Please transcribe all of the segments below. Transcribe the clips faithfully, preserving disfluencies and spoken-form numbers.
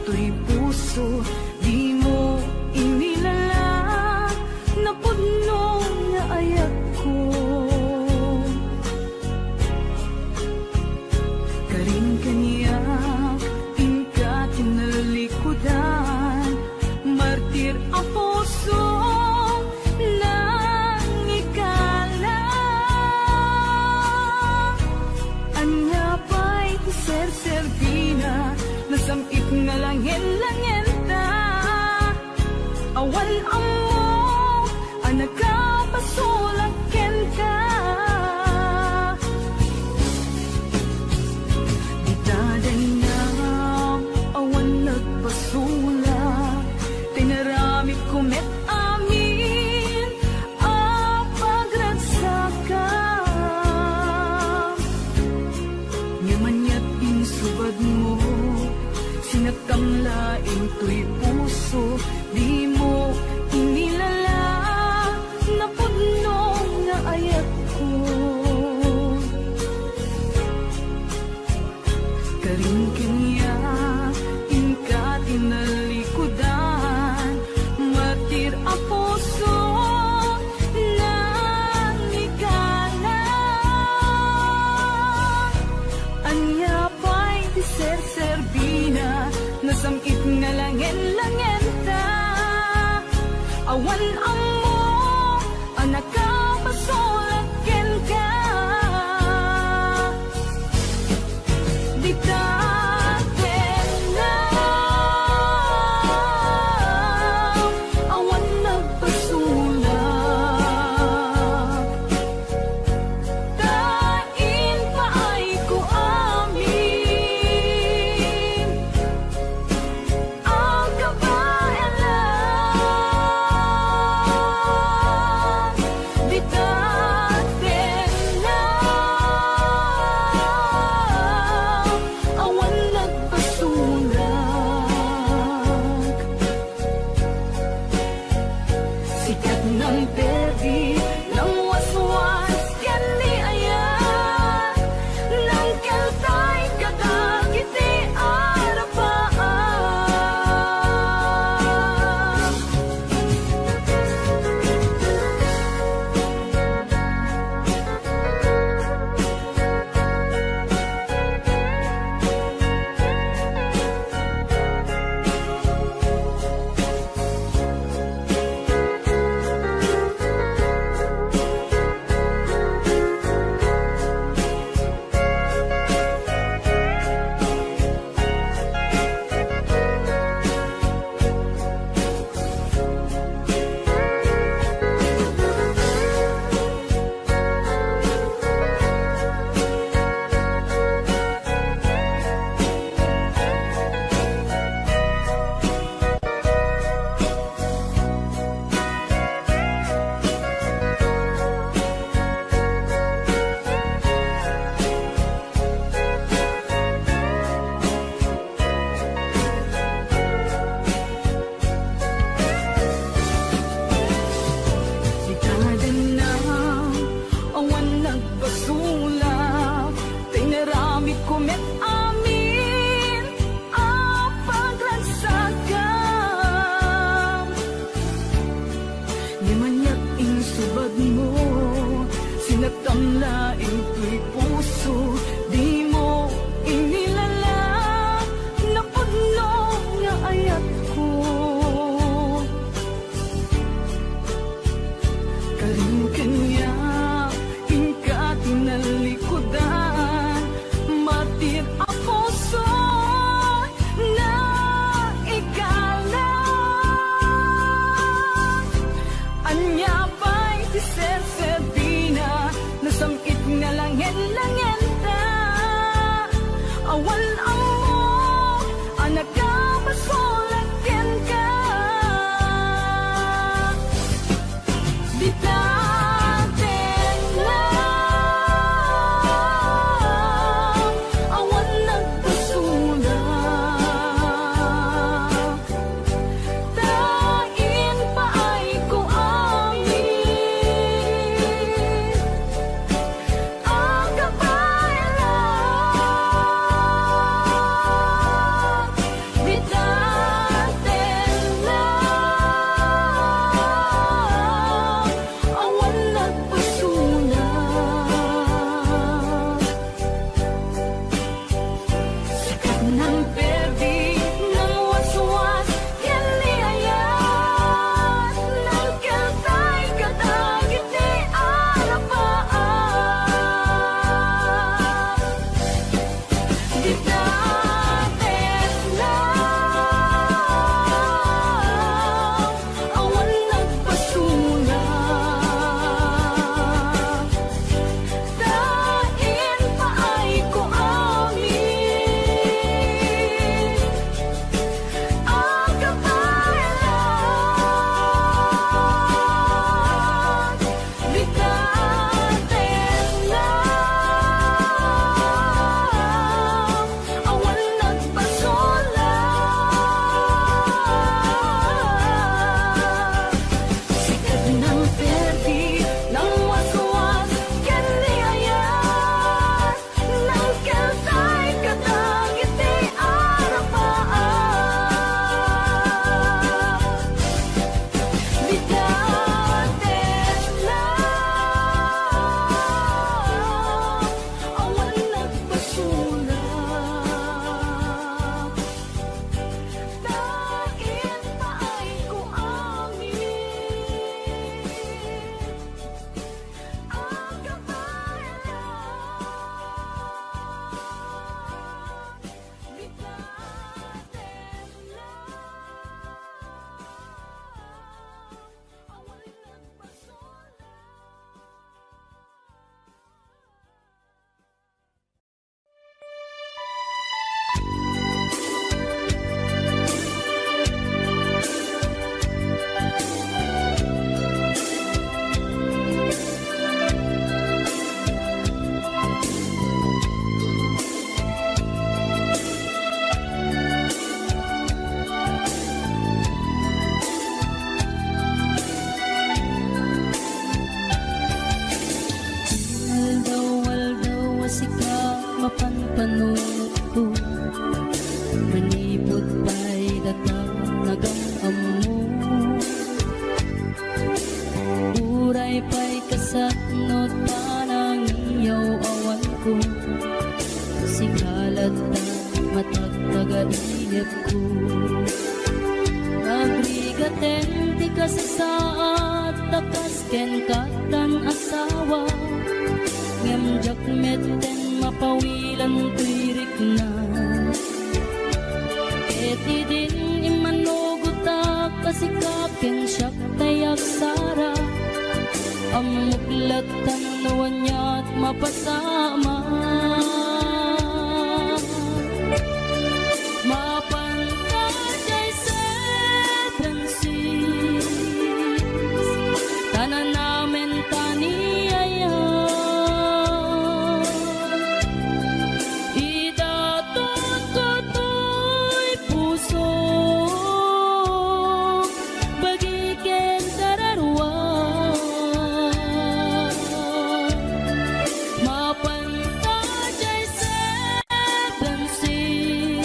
toy puso, dimo inilala, napudno nga ayatko. Karin kaniak, inka tinalikudan, martir a puso, nangikala. Ania pay ti serserbina, nasam-it nga langen-langenta. Awan ammo a nakapasulak kenka. Dita dengngam, awan nagpasulak, tinaramidko met amin a pagragsakam. Ngem aniat insubadmo, sinaktam laeng toy puso, dimo inilala, napudno nga ayatko. Karin kaniak, inka tinalikudan, martir a puso, nangikala. Ania pay ti serserbina, nasam-it nga langen-langenta. Awan ammo a nakapasulak kenka. Dita dengngam, awan nagpasulak, ta impaayko amin a kabaelan. Dita dengngam, awan nagpasulak. Sikat nang perdi, nang waswas ken ni ayat, nang kaltay kadagiti arapaam. Dita dengngam, awan nagpasulak, ta inaramidko met amin a pagragsakam. Ngem aniat insubadmo, sinaktam laeng toy puso, dimo inilala, napudno nga ayatko. Karin kaniak, inka tinalikudan, martir a puso, nangikala. Ania pay ti serserbina, nasam-it nga langen-langenta. Awan ammo a nakapasulak kenka. Dita dengngam, awan nagpasulak, ta impaayko amin a kabaelan. Nangperdi, nangwaswas ken ni ayat, nangkeltay kadagiti arapaap. Dita tesnaw, awan nagpasulak. Ta impaayko amin a kabaelan. Dita tesnaw, awan nagpasulak. Sika ti nangperdi, nangwaswas ken ni ayat, nangkeltay kadagiti arapaap. Dita tesnaw, awan nagpasulak. Ta impaayko amin a kabaelan. Dita tesnaw, awan nagpasulak. Aldaw-aldaw a sika mapanpanunotko, manipud pay data nagam-ammo. Uray pay kasano ta nangiyaw-awanko, sika latta matagtagainepko. Nagrigaten ti kasasaad ta kas ken kattan asawa, ngem diak metten mapawilan toy rikna. Ket idin immanugotak a sika ken siak tay agsara, ammok lattan no aniat mapasamak. Mapan ka jay seven six, ta nanamen ta ni ayat. Idatotko toy pusok, bagi ken kararuak. Mapan ta jay seven six,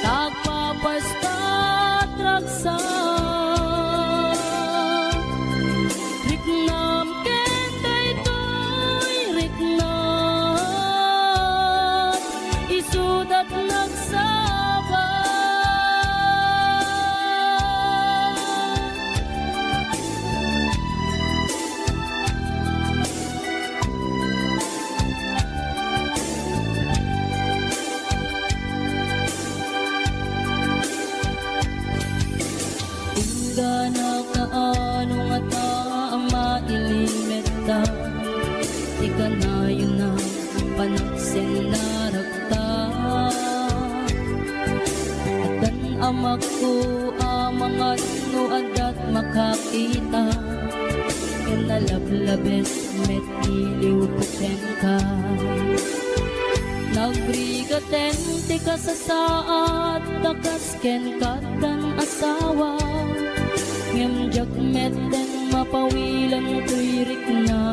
ta agpapastat ragsak. Riknam ken daytoy riknam, isudat nagsaba. Inggana kaano ngata a mailimetta ti kanayon a panagsennarakta. Addan amakko a mangan no addat makakita, ken nalablabes met iliwko kenka. Nagrigaten ti kasasaad ta kas ken kattan asawa, ngem diak metten mapawilan toy rikna.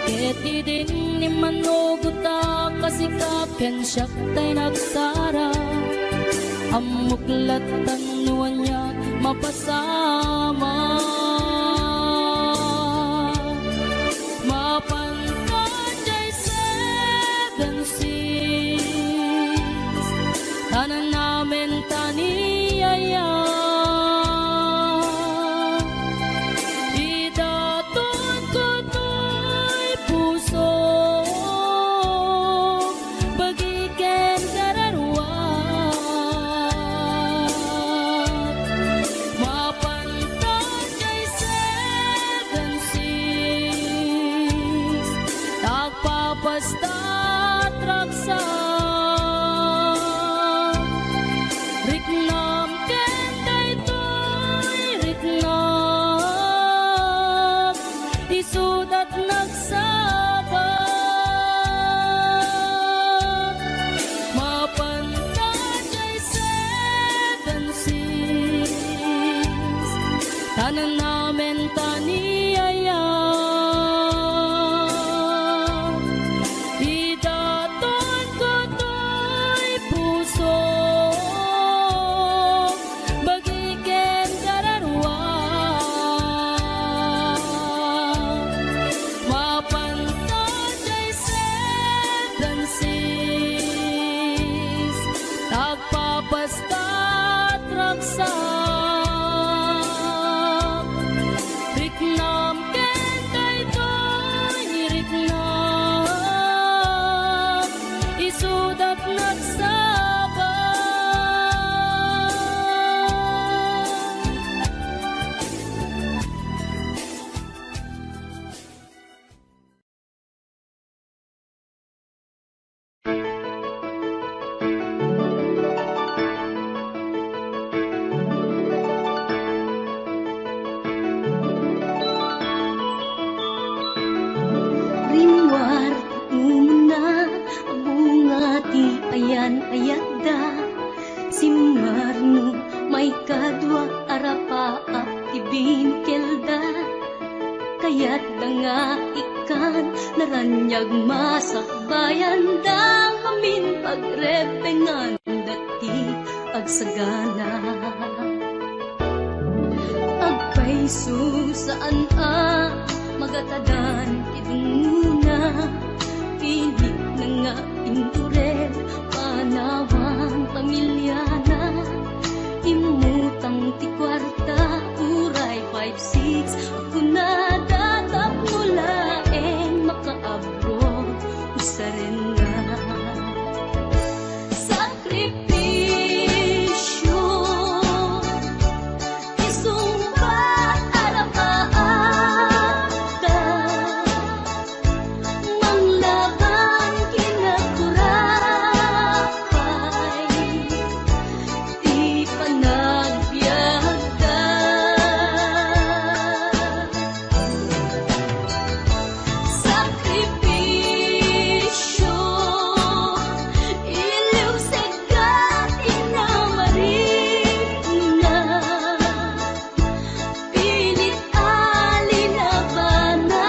Ket idin immanugotak a sika ken siak tay nagsara, ammok lattan no ania mapasamak. Mapan ka jay seven six, Riknam ken daytoy riknam, isudat nagsaba. Mapanta jay Seven Seas, tanan namen ta ni aya. Idaton ko toy puso, bagi ken kararua. Mapanta jay Seven Seas, tagpapastat ragsak. Riknam ken daytoy riknam, isudat nagsaba. Rimmuar ti umuna a bunga ti ayan-ayatda. Simmarno maikadua a rapaap ti binukelda. Kayatda nga ikkan naraniag masakbayan, dangamin pagrebbenganda ti agsagana. Agpayso saan a magatadan ti dungngona, pinitna nga inturel panawan pamiliana. Immutang ti kuarta, uray five six, kunada tapno laeng makaabroad, usarenna. Sakripisio, isungbat a rapaapda. Manglaban ken agkurapay ti panagbiagda. Sakripisio, iliwsegda ti namarikna. Pilit a linabananna,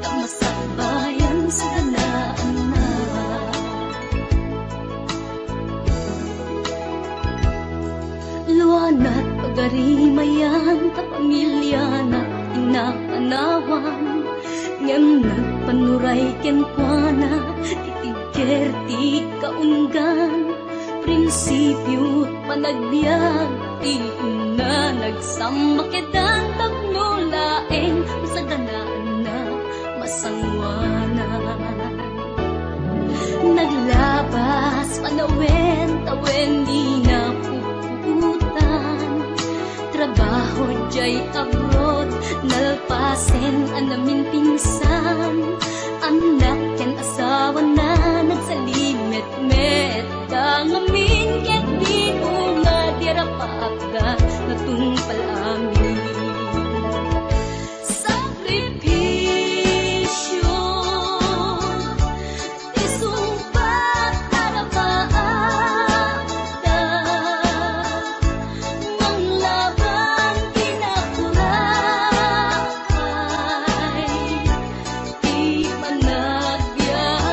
ta masakbayan saganaanna. Luanat pagarimayan ta pamiliana ti napanawan, ngem nagpanuray kenkuana ti tigger ti kaunggan. Prinsipio panagbiag ti inna, nagsammakedan tapno laeng masaganaanna, masanguanan. Naglabas panawen, tawen dina puputan. Trabaho jay abroad, nalpasen a naminpinsan. Annak ken asawana nagsalimetmet. Dangamin ket di unga ti rapaapda, natungpal amin. Sakripisio, isungbat a rapaapda, manglaban kinakurapay. Ti panagbiag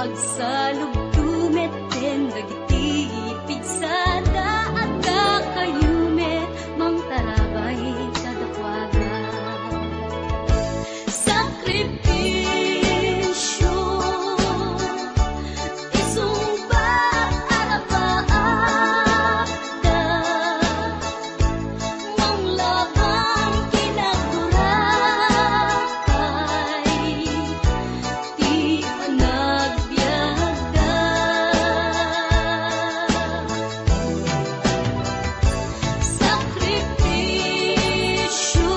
Agsalubto met ken dagiti pigsada, adda kayo met mangtarabay kadakuada. Sakripisyo, isungbat a rapaatda, manglaban ken agturabay ti panagbiagda. Sakripisyo,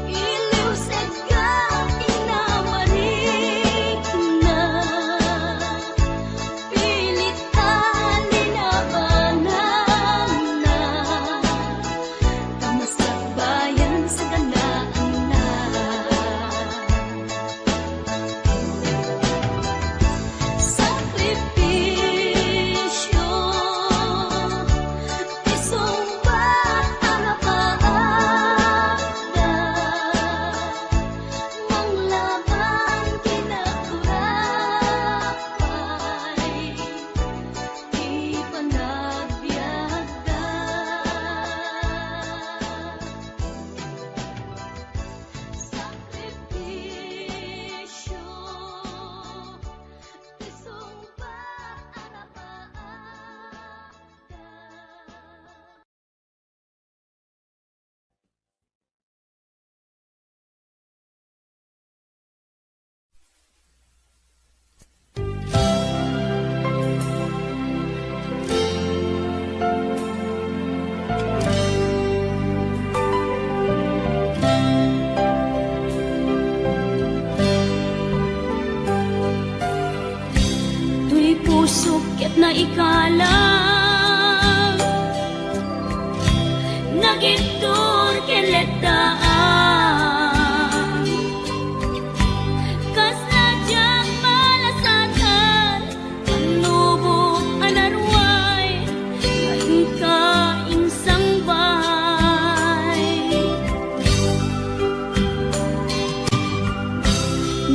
iliwsegda ti namarikna, pilit a linabananna, ta masakbayan saganaanna. Sakripisyo, isungbat a rapaatda, manglaban ken agturabay ti panagbiagda. Sakripisyo, isungbat a rapaatda. Toy pusok ket naikalang, nagibtur ken leddaan. Kasla diak malasatan, pannubok a naruay, nga inka insangbay.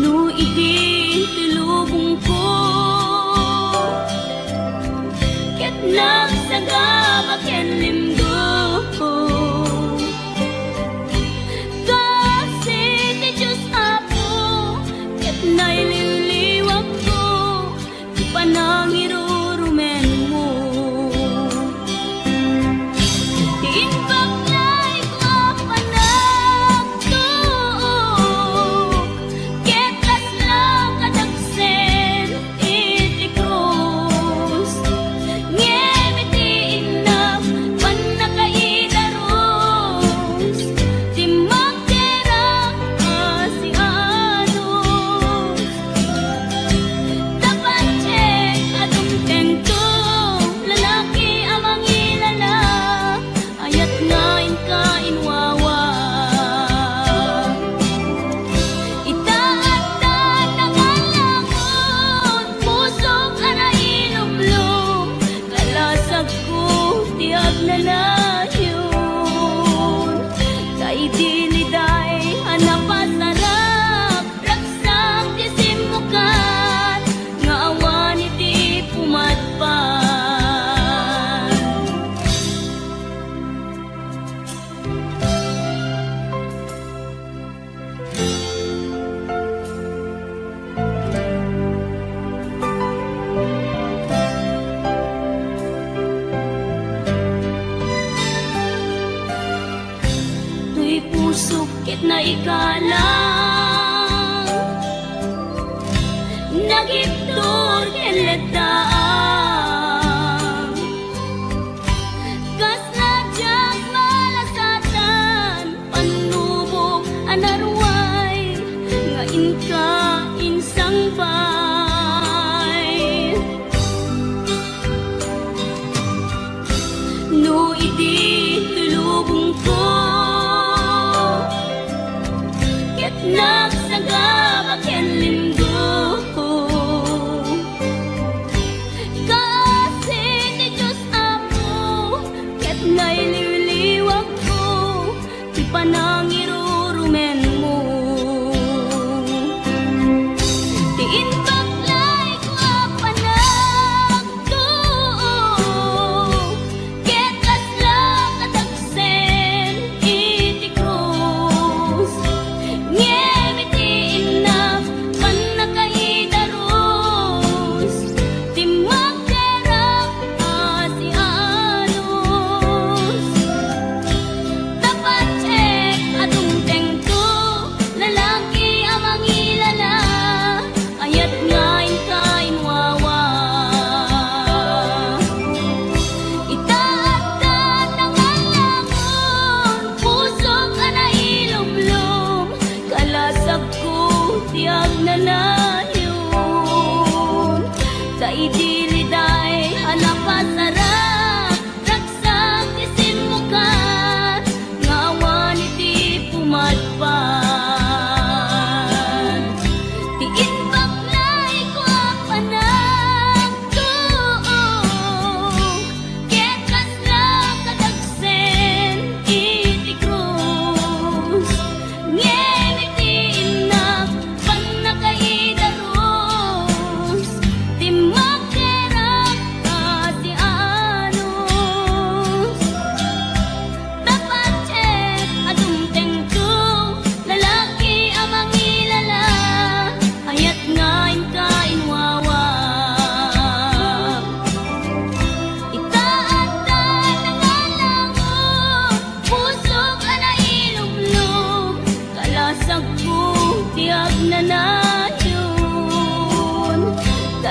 No idi ti lubongko ket nagsagaba ken limgo, kasi ti Dios, Apo, ket nailiwliwakko ti panangirurumenmo. Ti imbag nga adu a panagtuok, ket kasla kadagsen iti krus. Ngem iti innak pannakaidarus, dimmakder a sianus. Tapno diak a dumtengto, lalaki a mangilala, ayat nga inka inwawa. Ita adda nangalangon, pusok a nailublo, kalasagko ti agnanayon. Ta idi liday a napasarap, ragsak ti simmukan nga awan iti pumadpad. Toy pusok ket naikalang, nagibtur ken leddaan. Kasla diak malasatan, pannubok a naruay, nga inka insangbay. No idi ti lubongko ket nagsagaba ken limgo,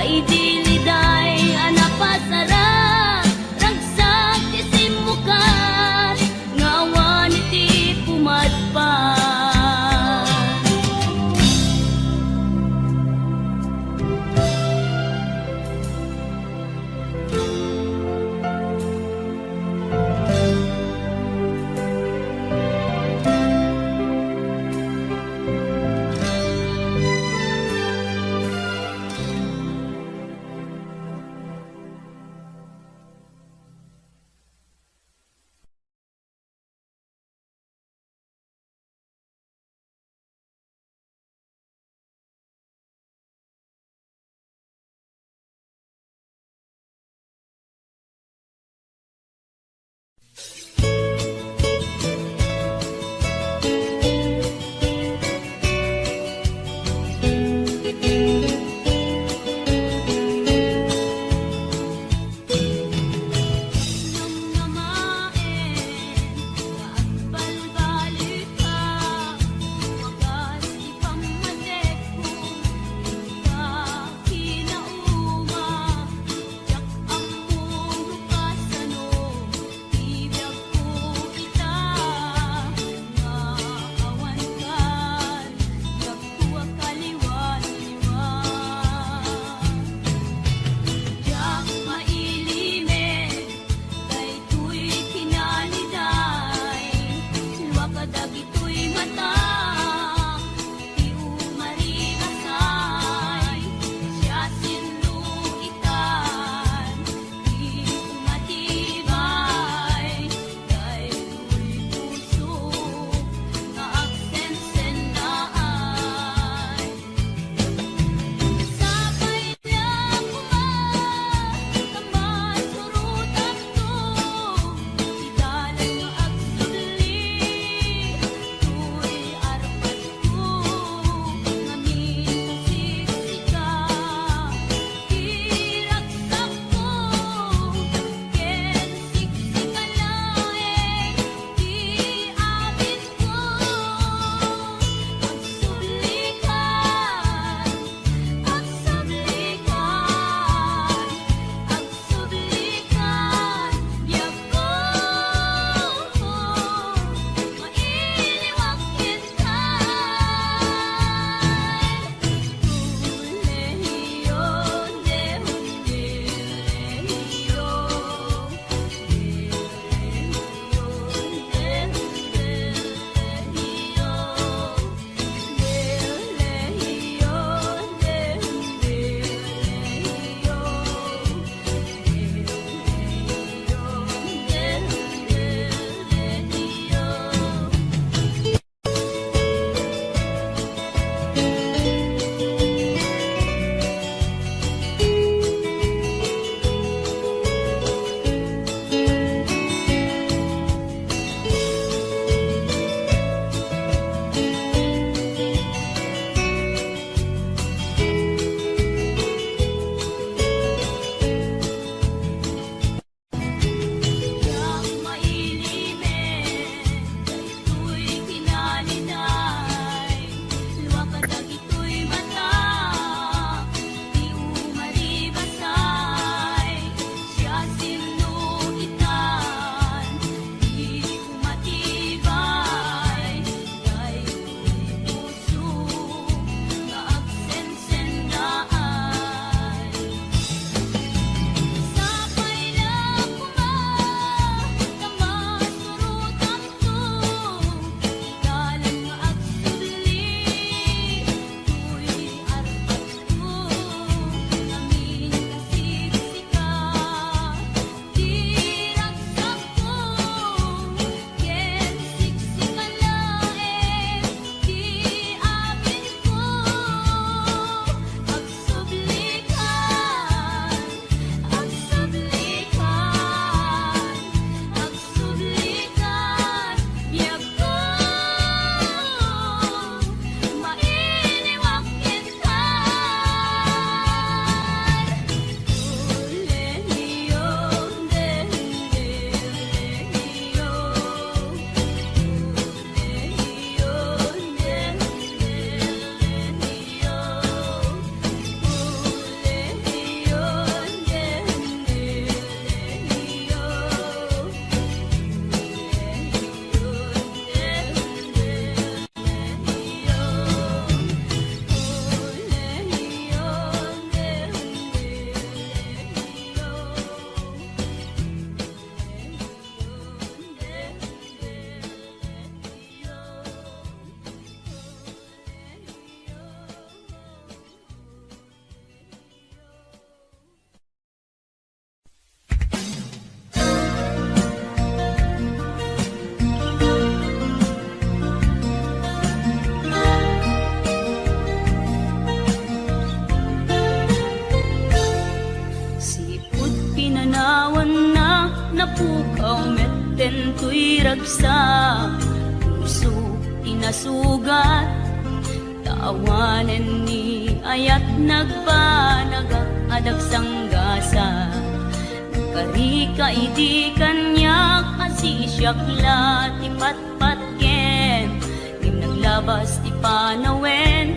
Idi liday a napasara, ragsak ti simmukat nga awan iti pumadpad. Kaw metten toy ragsak, puso ti nasugat. Ta awanen ni ayat nagbanagak a dagsanggasat. Nagkarika idi kaniak a siak la ti patpatgen, ngem naglabas ti panawen.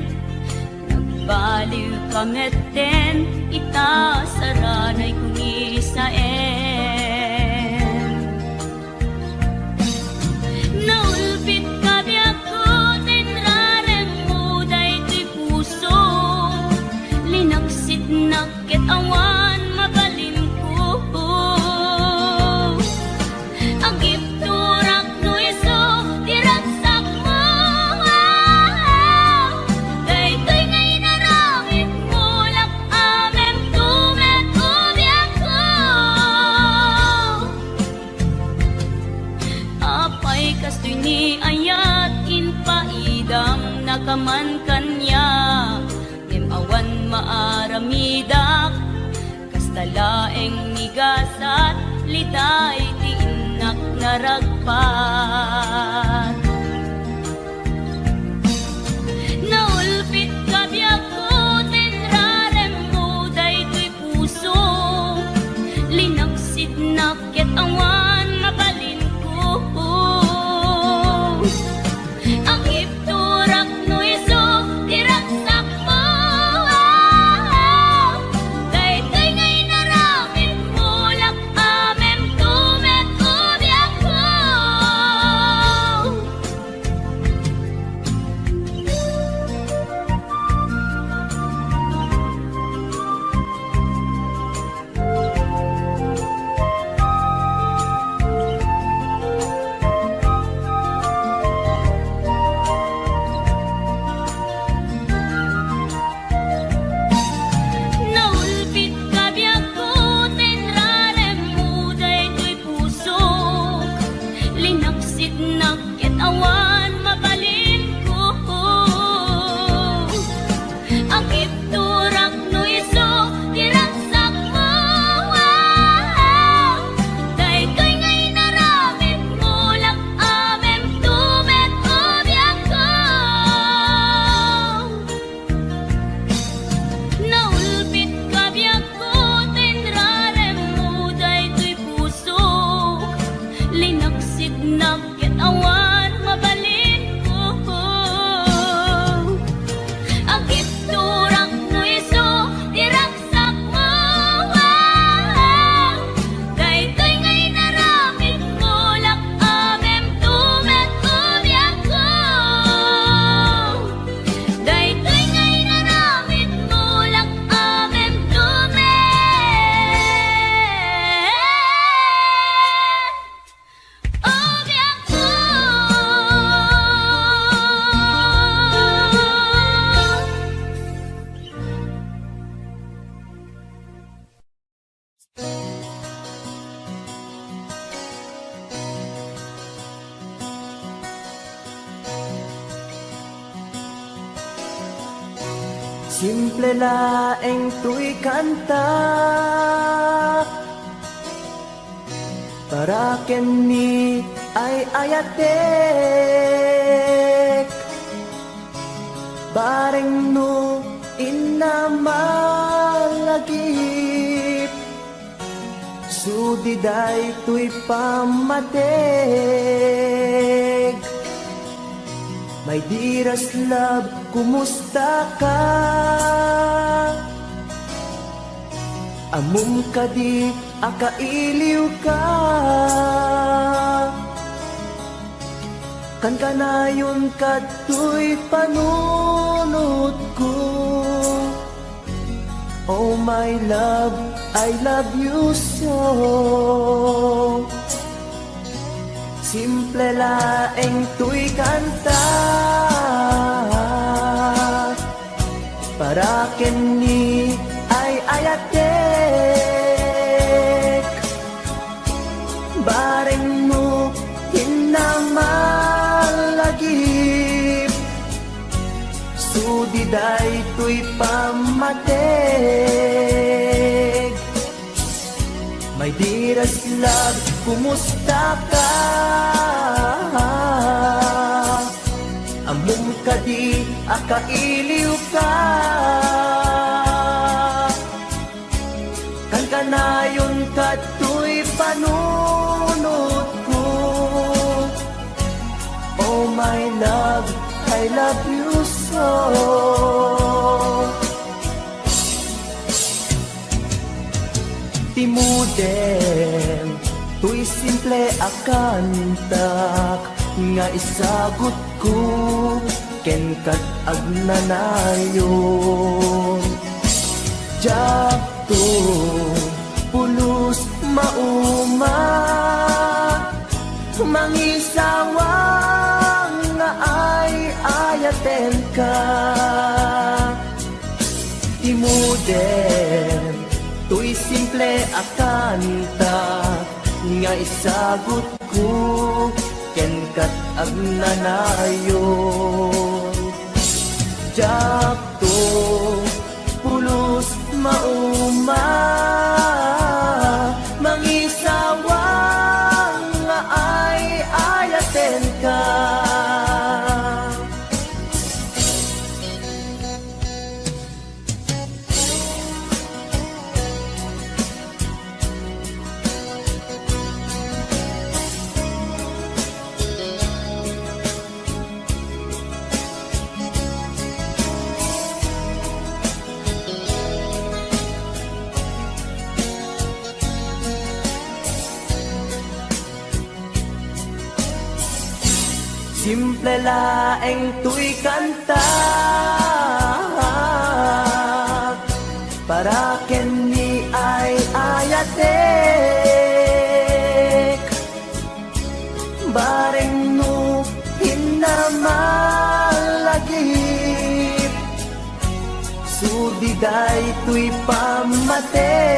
Nagbaliwka metten ita saranay ko ni Saen. Naulpitka biagko, tinraremmo daytoy puso. Linaksitnak ket awan mabalinko. Agibturak no isu ti ragsakmo. Daytoy nga inaramidmo, lak-amem to met biagko. Apay kastoy ni ayat, impaidam nakaman kaniak, ngem awan maaramidak. Kasta laeng ni gasat, liday ti innak naragpat. Naulpitka biagko, tinraremmo daytoy puso. Linaksidnak ket awan mabalinko. Agibturak no isu ti ragsakmo. Daytoy nga inaramidmo, lak-amem to met biagko. Naulpitka biagko, tinraremmo daytoy puso. Linaksidnak ket awan mabalinko. Agibturak no isu ti ragsakmo. Daytoy nga inaramidmo, lak-amem to met biagko. Naulpitka biagko, tinraremmo daytoy puso. Linaksidnak ket awan mabalinko. Agibturak no isu ti ragsakmo. Daytoy nga inaramidmo, lak-amem to met biagko. Daytoy nga inaramidmo, lak-amem to met. O biagko. Simple laeng toy kanta. Para ken ni ay-ayatek, bareng no inna malagip, sudi daytoy pammateg. My dearest love, kumusta ka? Ammom kadi a kailiwka? Kankanayon kadtoy panunotko. Oh my love, I love you so. Simple laeng toy kanta. Para ken ni ay-ayatek, bareng no inna malagip, sudi daytoy pammateg. My dearest love, Kumusta ka? Ammom kadi a kailiw ka? Kankanayon kadtoy panunotko. Oh my love, I love you so. Ti modem toy simple a kantak nga isagutko ken kad agnanayon. Diakto pulos mauma, mangisawang nga ay-ayatenka. Ti modem toy simple a kanta nga isagutko ken kat agnanayon. Diakto pulos mauma, mangisawang nga ay-ayatenka. Simple laeng toy kanta para ken ni ay-ayatek. Bareng no inna malagip, sudi daytoy pammatek.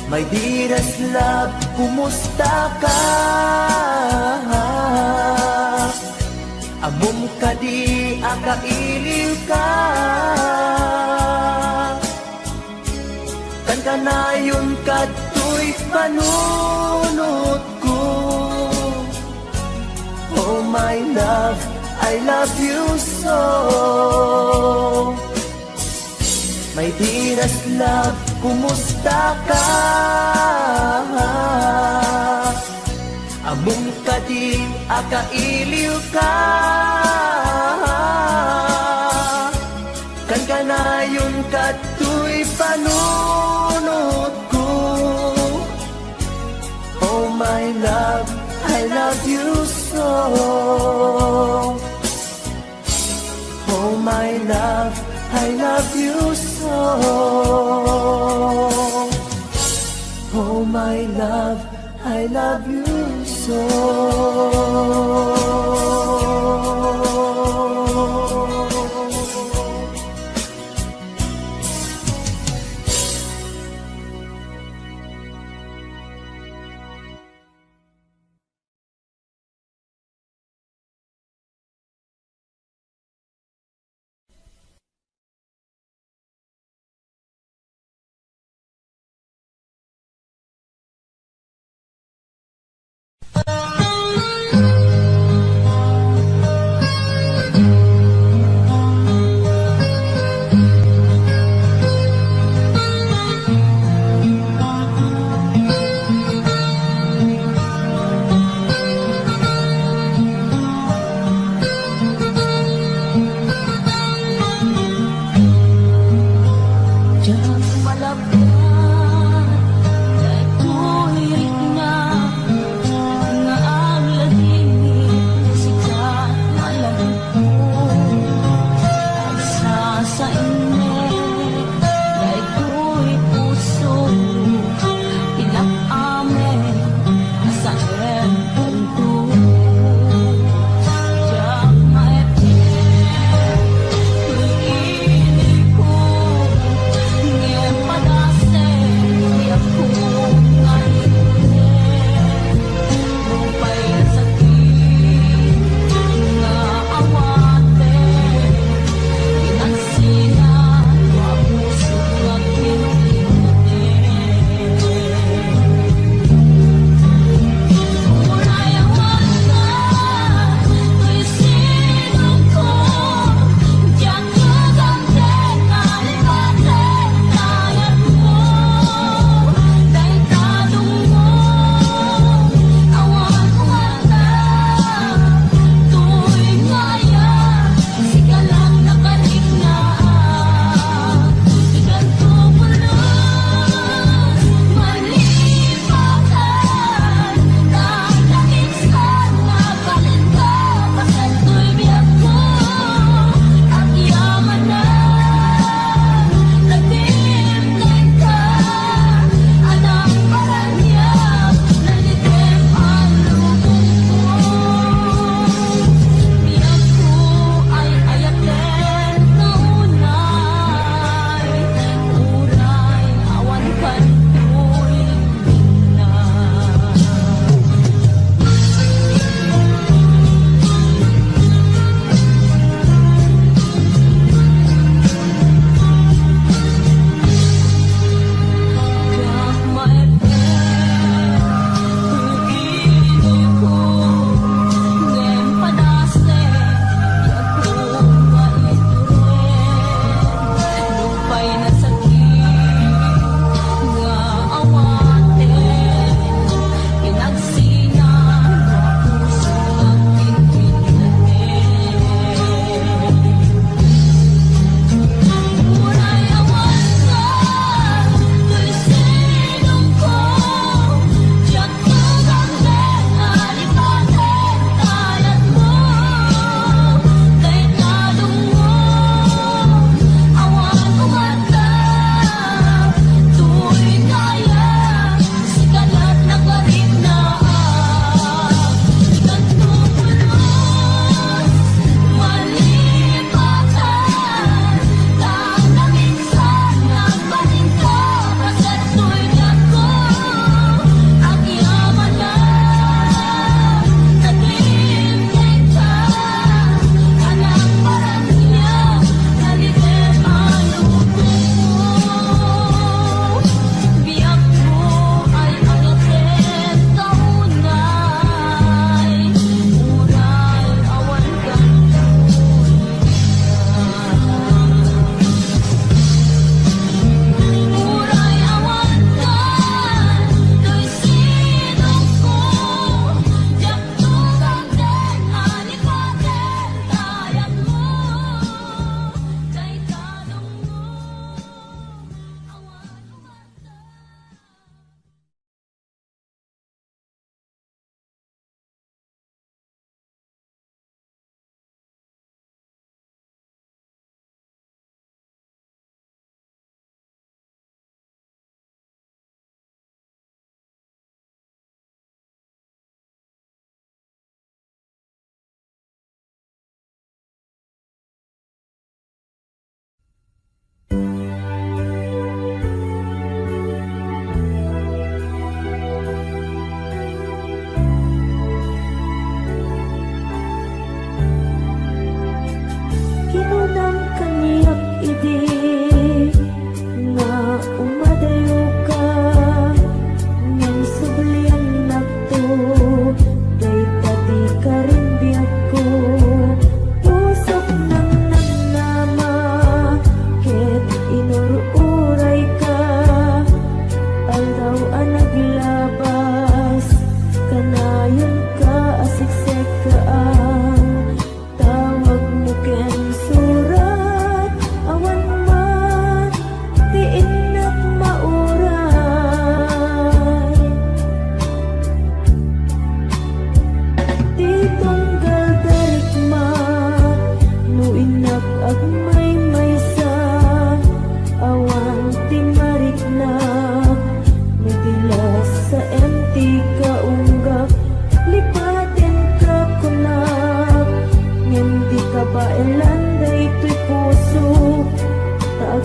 My dearest love, kumusta ka? Ammom kadi a kailiw ka? Kankanayon kadtoy panunotko. Oh my love, I love you so. My dearest love, kumusta ka? Ammom kadi a kailiw ka? Kankanayon kadtoy panunotko. Oh my love, I love you so. Oh my love, I love you so. Oh my love, I love you so.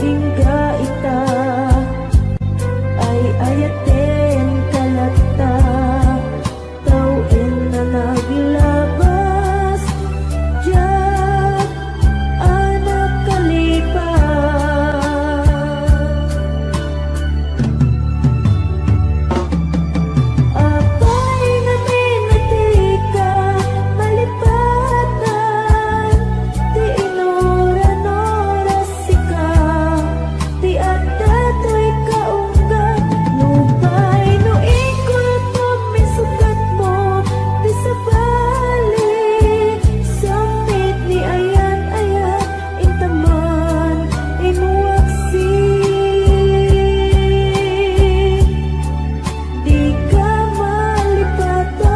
Ingga ita, ay-ayatenka latta, tawen a naglabas, diak a nakalipat. Apay ngamin a dika malipatan ti inuran-oras sika ti adda toy kaunggat. Nupay no ikurpom, insukatmo ti sabali, sammit ni ayat-ayat, intaman, inwaksi. Dika malipatan.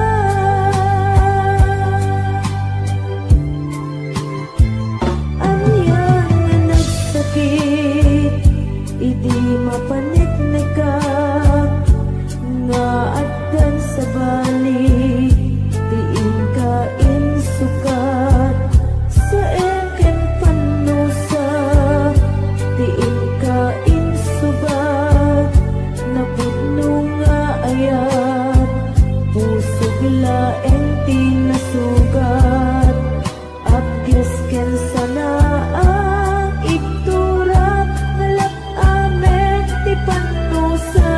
Ania nga nagsakit idi mapaneknekak, nga addan sabali ti inka insukat, saem ken pannusa ti inka insubat, napudno nga ayat, pusog laeng ti nasugat. Apges ken sanaak, igturak nga lap-amek ti pannusa.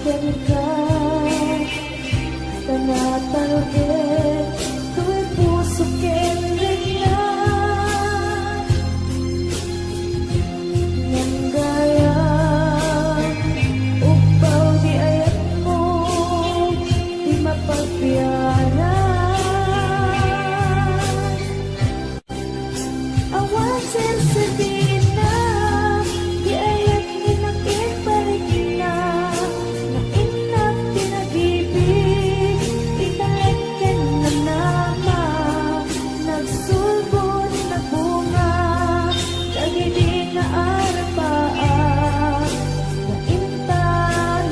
kenka, ta natalged toy puso ken rikna. Ngem gayam, ugpaw ti ayatmo, ti mapagbiaran. Awan serserdina ti ayat nga nakiparikna, nainnak ti nagibig, italek ken nanama, nagsulbod, nagbunga, dagidi nga arapaak, nainta,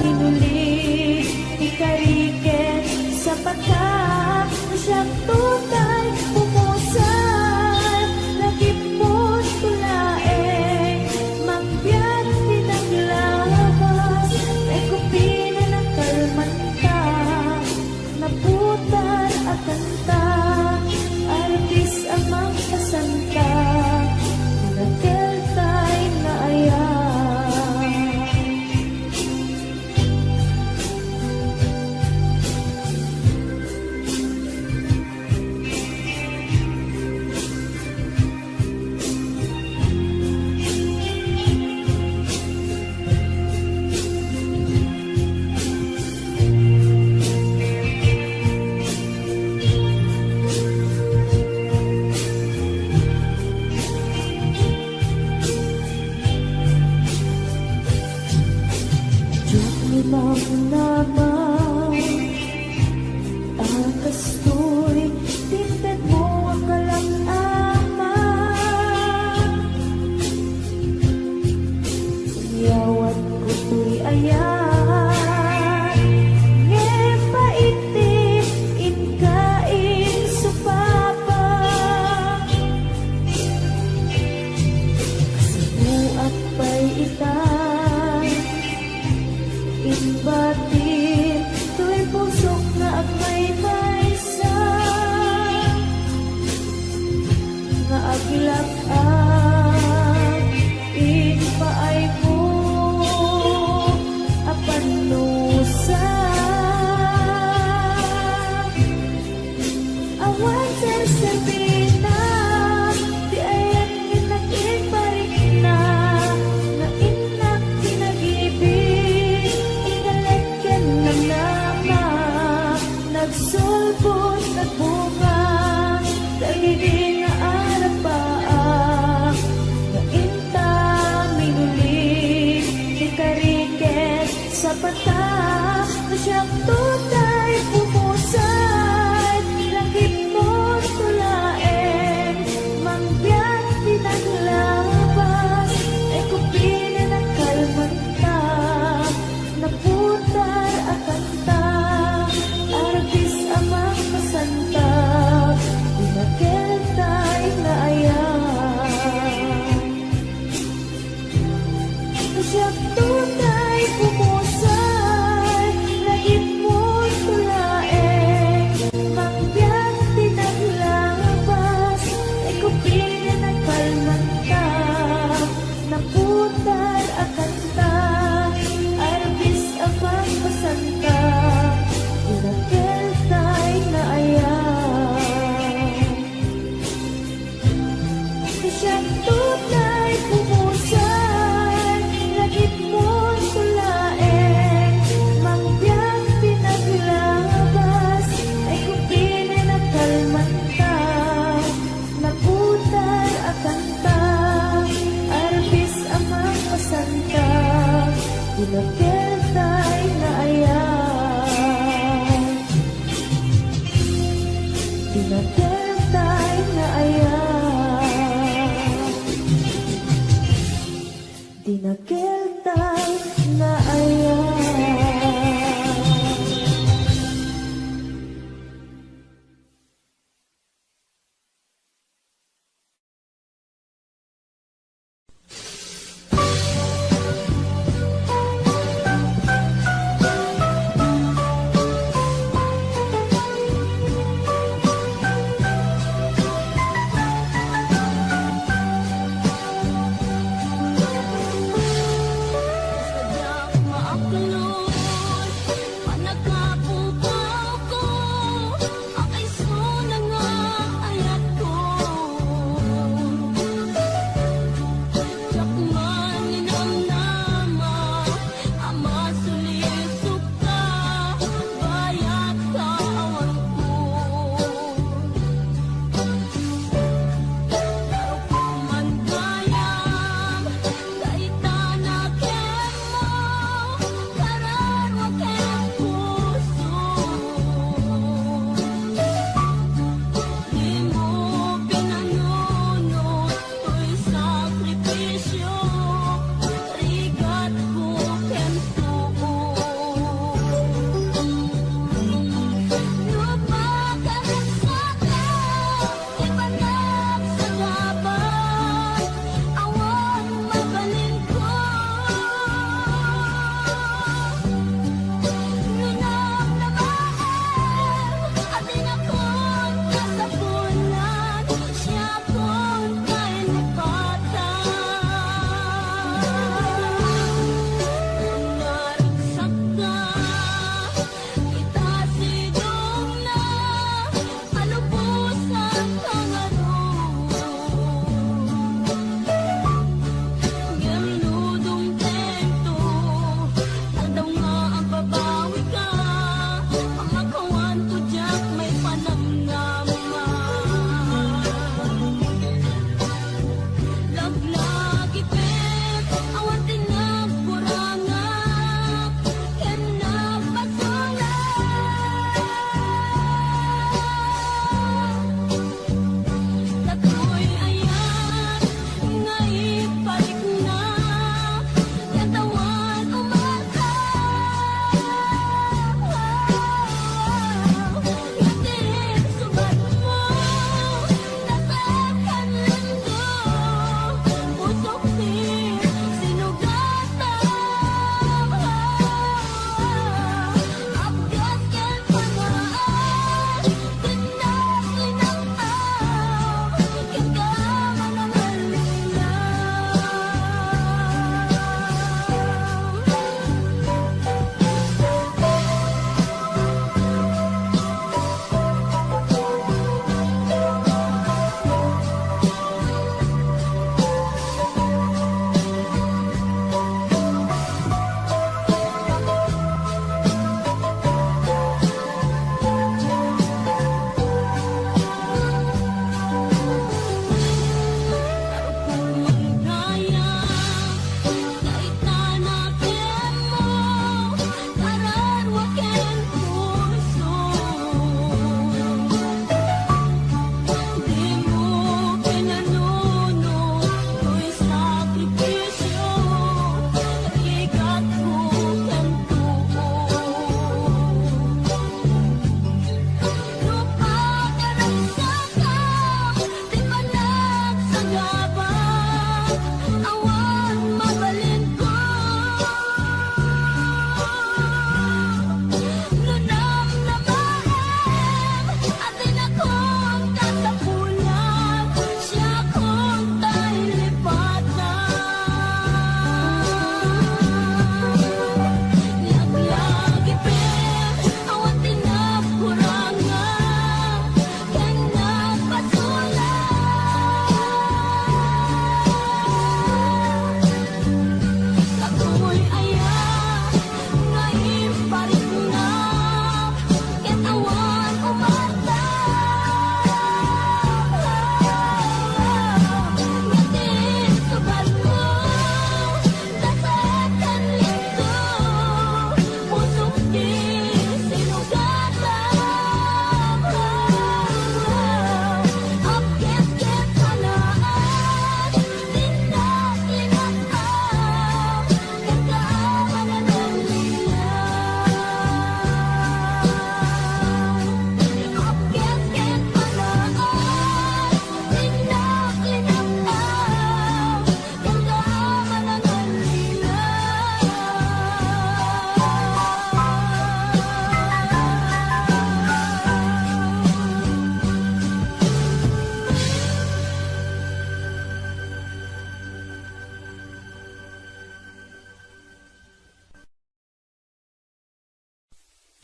linuli, ti kari ken sapata. No siak 'to tay pumusay, lagipmo 'to laeng, mangbiag ti naglabas, ekupina nakalmanta, naputar a kanta, artis a mangpasanta, nakeltay nga ayat. Diak ni mangnama a kastoy ti intedmo a kalang-ama. Inyawatko toy ayat, ngem pait ti inka insupapa. Kasapuak pay ita, imbatim toy pusok nga agmaymaysa, nga aglak-ak impaaymo a pannusa. Awan serserdina ti ayat nga nakiparikna, nainnak ti nagibig, italek ken nanama, nagsulbod, nagbunga, dagidi nga arapaak, nainta, minuli, ti kari ken sapata. No siak 'to tay pumusay, lagipmo 'to laeng, mangbiag ti naglabas, ekupina nakalmanta, naputar a kanta, artis a mangpasanta, ti nakeltay nga ayat. No siak 'to tay pumusay, lagipmo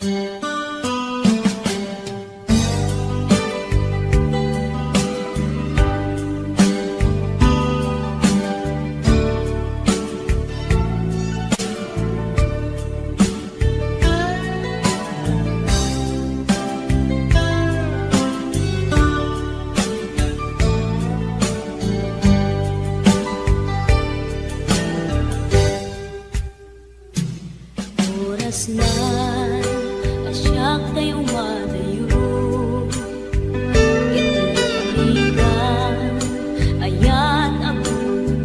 Orasna a siak tay umadayo, ket nagpalikan ayat a bukod.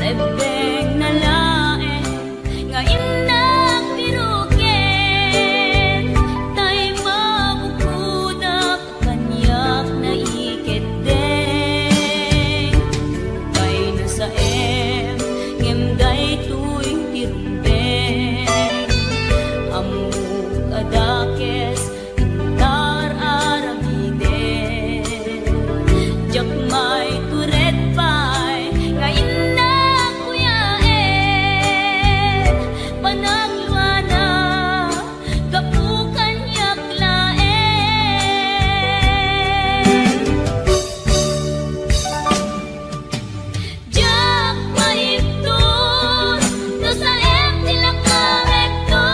Rebbengna laeng nga innak piruken, tay mabukodak kaniak naikeddeng. Nupay nasaem, ngem daytoy ti rumbeng. Ammok a dakes, intar aramiden. Diak maitured pay nga innak kuyaen. Panagluana, gapu kaniak laeng. Diak maibtur no saem ti lakamekto,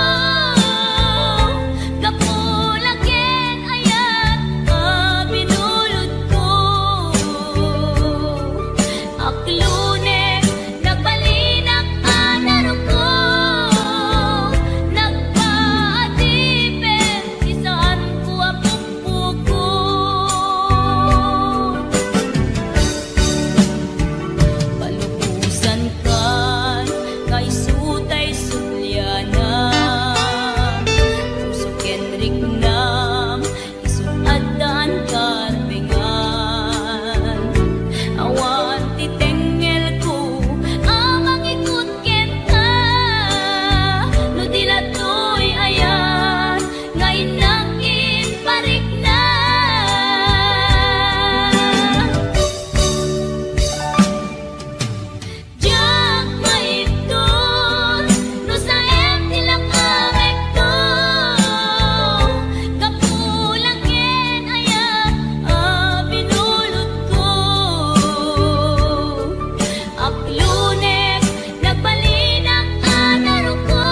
gapu la ken ayat a binulodko. Aklunek, nagbalinak a naruko, nagpaadipen ti saanko a pukpukot. Palubosankan nga isu tay sublianam, puso ken riknam, isu addaan karbengan. Awan ti tengngelko a mangikut kenka, no di la toy ayat nga innak imparikna. Diak maibtur no saem ti lakamekto, gapu la ken ayat a binulodko. Aklunek, nagbalinak a naruko,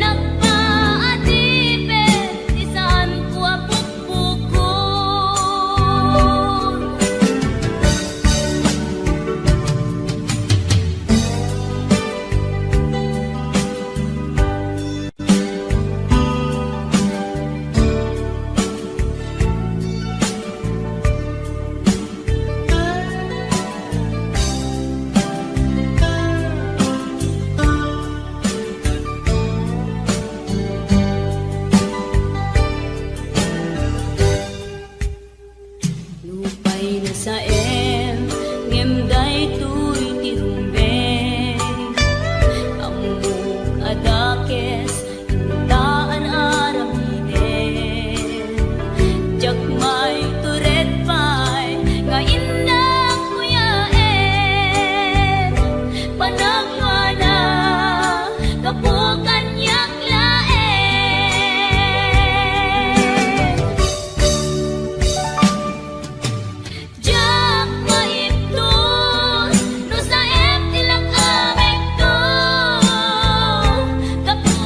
nagpaadipen ti saanko a pukpukot. Nupay nasaem, ngem daytoy ti rumbeng. Ammok a dakes, intaan aramiden. Diak maitured pay nga innak kuyaen. Panagluana, gapu kaniak laeng. Diak maibtur no saem ti lakamekto, gapu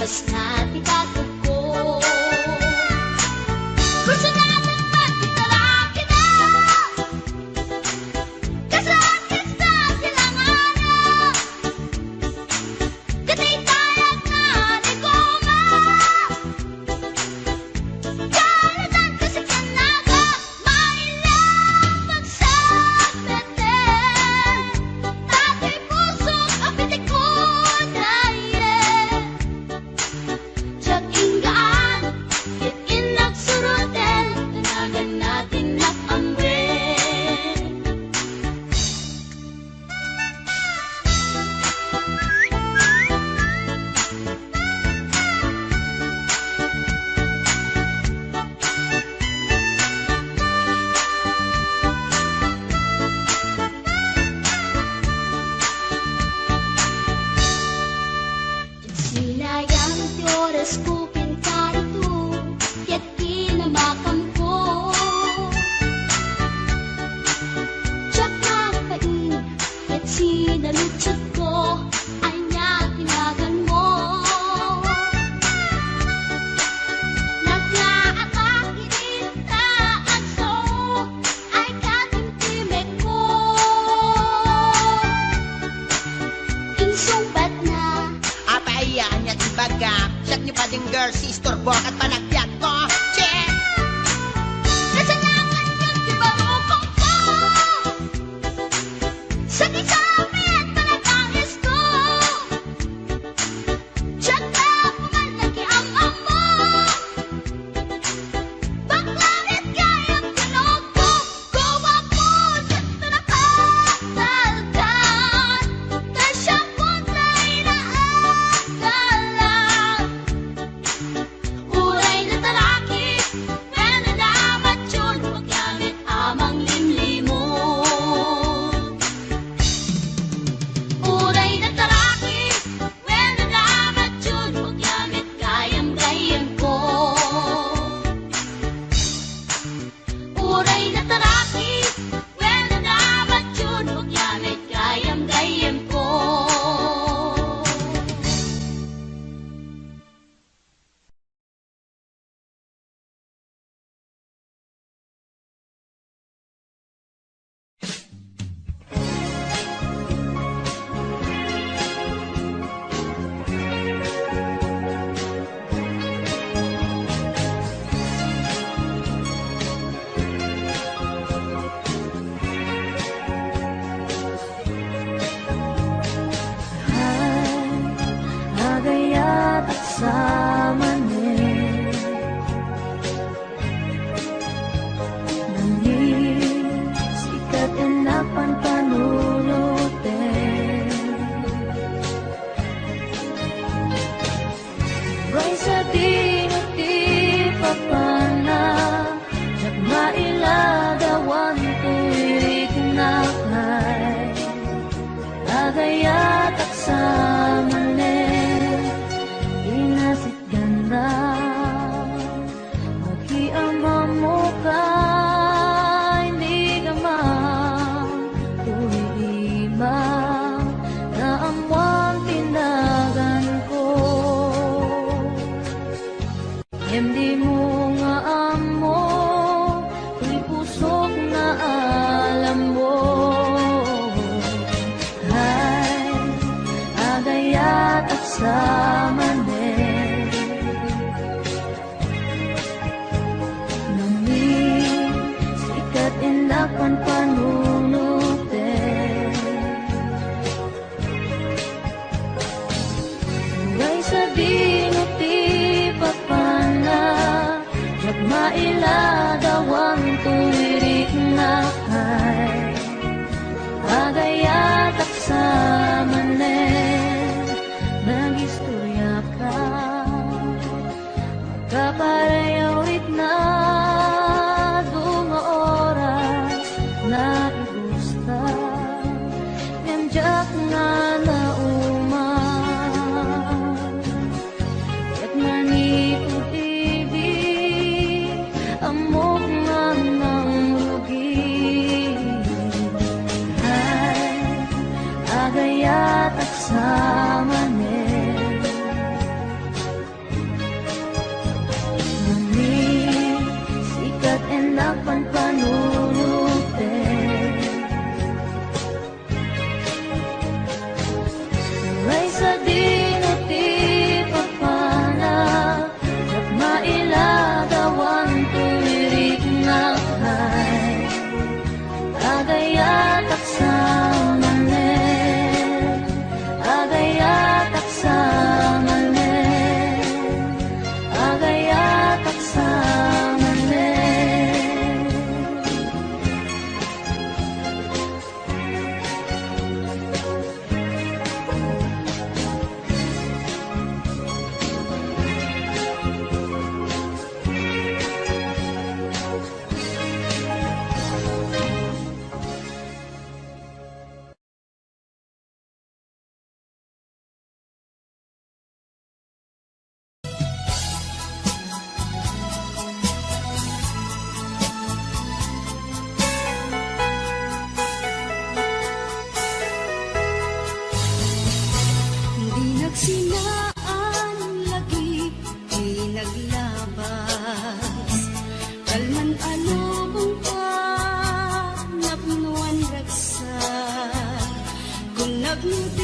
Kas na ti katedko. Personal man ti talakida. Kas artista ti langana. Ket itayag na ni Goma. Kaladan kasi kanaga. Maila pagsapeten. Datoy pusok a pitikon, aye. Diak inggaan, ket innak suroten, tanagan natin nak amwen. Sinayang ti orasko ken karito, ket kinamakamko. Diak nagpain, ket sinaludsodko, ania ti naganmo? Naglaaka idi ta agso, ay katimtimekko. Insungbatna. Apay, ania ti bagam? Siak ni Pading Girl, si istorbo ket panagbiagko. Che! Kasanakan ket ti barukongko. Sakisapit panagangisko. Diak la pumal nakiam-ammo. Bakla met gayam tinuktok. Guwapo sa tinapatalkan. Kasya putay na agalan. Uray natalaki, wenno namatyol, magamit a manglimlimon. Uray natalaki, wenno namatyol, magamit gayam-gayamko. Uray natalaki, wenno namatyol, magamit gayam-gayamko. Ay, agayatak sa manen. Nangin, sikat ennak panpanunoten. Uray sadino ti papanna, diak mailadawan toy riknak ay. Agayatak sa manen, inasitganna. Nakiamammo ka, inigam toy ima, naammoam ti naganko. Ngem dimo nga ammo toy pusok nga alammo. Ay, agayatak sa manen. Nangin, sikat ennak panpanunoten. Uray sadino ti papanna, diak mailadawan toy riknak ay. Agayatak sa manen, nagistoriaka. Kaparayaw riknak adu nga oras, naibusta, ngem diak nga nauman. Ket manipud idi, ammok nga nangrugi. Ay, agayatak sa manen. It